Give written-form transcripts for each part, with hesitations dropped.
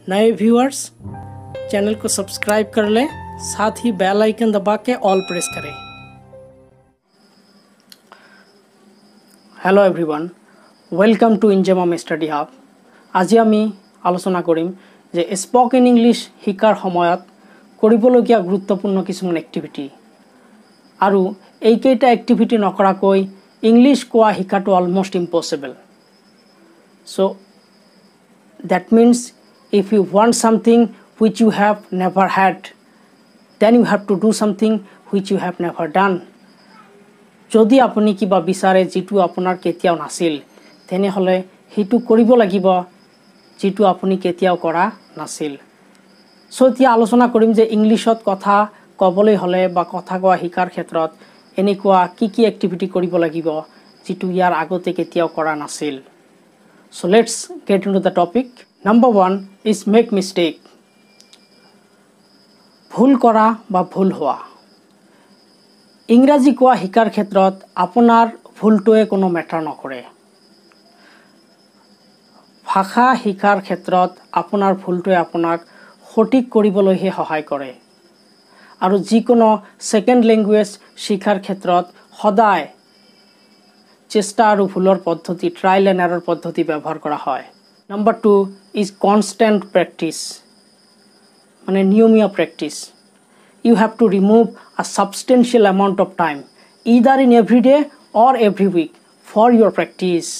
नए viewers channel को subscribe कर लें, साथ ही बेल आइकन दबा के ऑल प्रेस करें। Hello everyone, welcome to Inzamam study hub. আজি আমি আলোচনা কৰিম যে স্পকেন ইংলিছ শিকাৰ সময়ত কৰিবলগীয়া গুৰুত্বপূৰ্ণ কিছুমান এক্টিভিটি আৰু এইকেইটা এক্টিভিটি নকৰাকৈ ইংলিছ কোৱা শিকাটো almost impossible. So that means if you want something which you have never had, then you have to do something which you have never done. যদি আপুনি কিবা বিচাৰে যিটো আপোনাৰ কেতিয়াও নাছিল, তেনেহ'লে সেইটো কৰিব লাগিব যিটো আপুনি কেতিয়াও কৰা নাছিল। চ' এতিয়া আলোচনা কৰিম যে ইংলিছত কথা ক'বলৈ হ'লে বা কথা কোৱা শিকাৰ ক্ষেত্ৰত এনেকুৱা কি কি এক্টিভিটি কৰিব লাগিব যিটো ইয়াৰ আগতে কেতিয়াও কৰা নাছিল। So let's get into the topic. Number 1 is make mistake. ভুল কৰা বা ভুল হোৱা। ইংৰাজী কোৱা শিকাৰ ক্ষেত্ৰত আপোনাৰ ভুলটোৱে কোনো মেটাৰ নকৰে। ভাষা শিকাৰ ক্ষেত্ৰত আপোনাৰ ভুলটোৱে আপোনাক সঠিক কৰিবলৈহে সহায় কৰে। আৰু যিকোনো ছেকেণ্ড লেংগুৱেজ শিকাৰ ক্ষেত্ৰত সদায় চেষ্টা আৰু ভুলৰ পদ্ধতি, ট্ৰাইল এণ্ড এৰৰ পদ্ধতি ব্যৱহাৰ কৰা হয়। Number 2 is constant practice, মানে নিয়মীয়া practice. You have to remove a substantial amount of time, either in every day or every week, for your practice.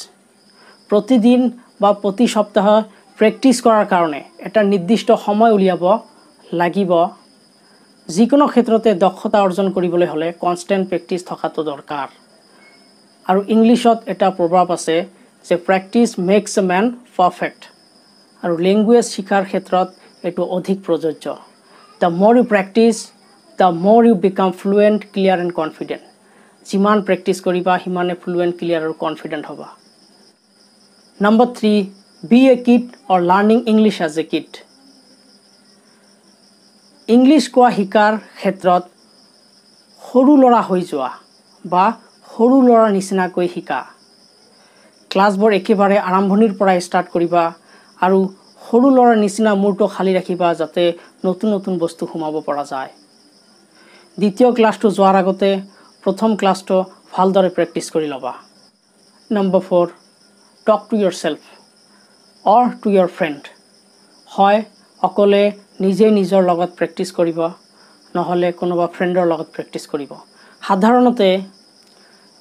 প্ৰতিদিন বা প্ৰতি সপ্তাহ প্ৰেক্টিছ কৰাৰ কাৰণে এটা নিৰ্দিষ্ট সময় উলিয়াব লাগিব। যিকোনো ক্ষেত্ৰতে দক্ষতা অৰ্জন কৰিবলৈ হ'লে কনষ্টেণ্ট প্ৰেক্টিছ থকাটো দৰকাৰ। আৰু ইংলিছত এটা প্ৰভাৱ আছে যে practice makes a man perfect, আৰু লেংগুৱেজ শিকাৰ ক্ষেত্ৰত এইটো অধিক প্ৰযোজ্য। The more you practice, the more you become fluent, clear and confident. যিমান প্ৰেক্টিছ কৰিবা সিমানে ফ্লুৱেণ্ট, ক্লিয়াৰ আৰু কনফিডেণ্ট হ'বা। Number 3, be a kid or learning English as a kid. English কোৱা শিকাৰ ক্ষেত্ৰত সৰু ল'ৰা হৈ যোৱা বা সৰু ল'ৰাৰ নিচিনাকৈ শিকা। ক্লাছবোৰ একেবাৰে আৰম্ভণিৰ পৰাই ষ্টাৰ্ট কৰিবা আৰু সৰু ল'ৰাৰ নিচিনা মূৰটো খালী ৰাখিবা যাতে নতুন নতুন বস্তু সোমাব পৰা যায়। দ্বিতীয় ক্লাছটো যোৱাৰ আগতে প্ৰথম ক্লাছটো ভালদৰে প্ৰেক্টিছ কৰি ল'বা। Number 4, talk to yourself or to your friend. হয় অকলে নিজে নিজৰ লগত প্ৰেক্টিছ কৰিব, নহ'লে কোনোবা ফ্ৰেণ্ডৰ লগত প্ৰেক্টিছ কৰিব। সাধাৰণতে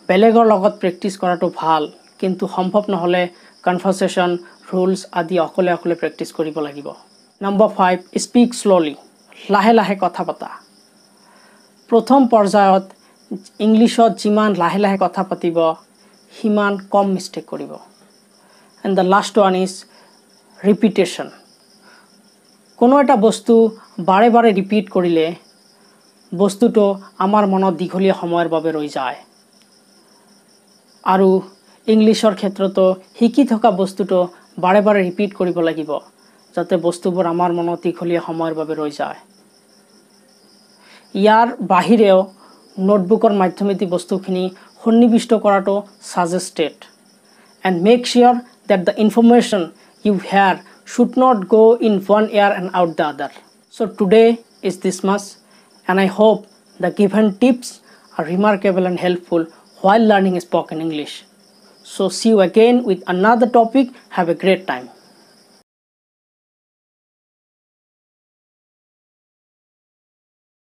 বেলেগৰ লগত প্ৰেক্টিছ কৰাটো ভাল, কিন্তু সম্ভৱ নহ'লে কনভাৰ্চেশ্যন, ৰুলছ আদি অকলে অকলে প্ৰেক্টিছ কৰিব লাগিব। Number 5, speak slowly. লাহে লাহে কথা পতা। প্ৰথম পৰ্যায়ত ইংলিছত যিমান লাহে লাহে কথা পাতিব সিমান কম মিষ্টেক কৰিব। And the last one is repetition. কোনো এটা বস্তু বাৰে বাৰে ৰিপিট কৰিলে বস্তুটো আমাৰ মনত দীঘলীয়া সময়ৰ বাবে ৰৈ যায়। আৰু ইংলিছৰ ক্ষেত্ৰতো শিকি থকা বস্তুটো বাৰে বাৰে ৰিপিট কৰিব লাগিব যাতে বস্তুবোৰ আমাৰ মনত দীঘলীয়া সময়ৰ বাবে ৰৈ যায়। ইয়াৰ বাহিৰেও নোটবুকৰ মাধ্যমেদি বস্তুখিনি সন্নিৱিষ্ট কৰাটো suggested. And make sure that the information you hear should not go in one ear and out the other. So today is this much, and I hope the given tips are remarkable and helpful while learning spoken English. So see you again with another topic. Have a great time.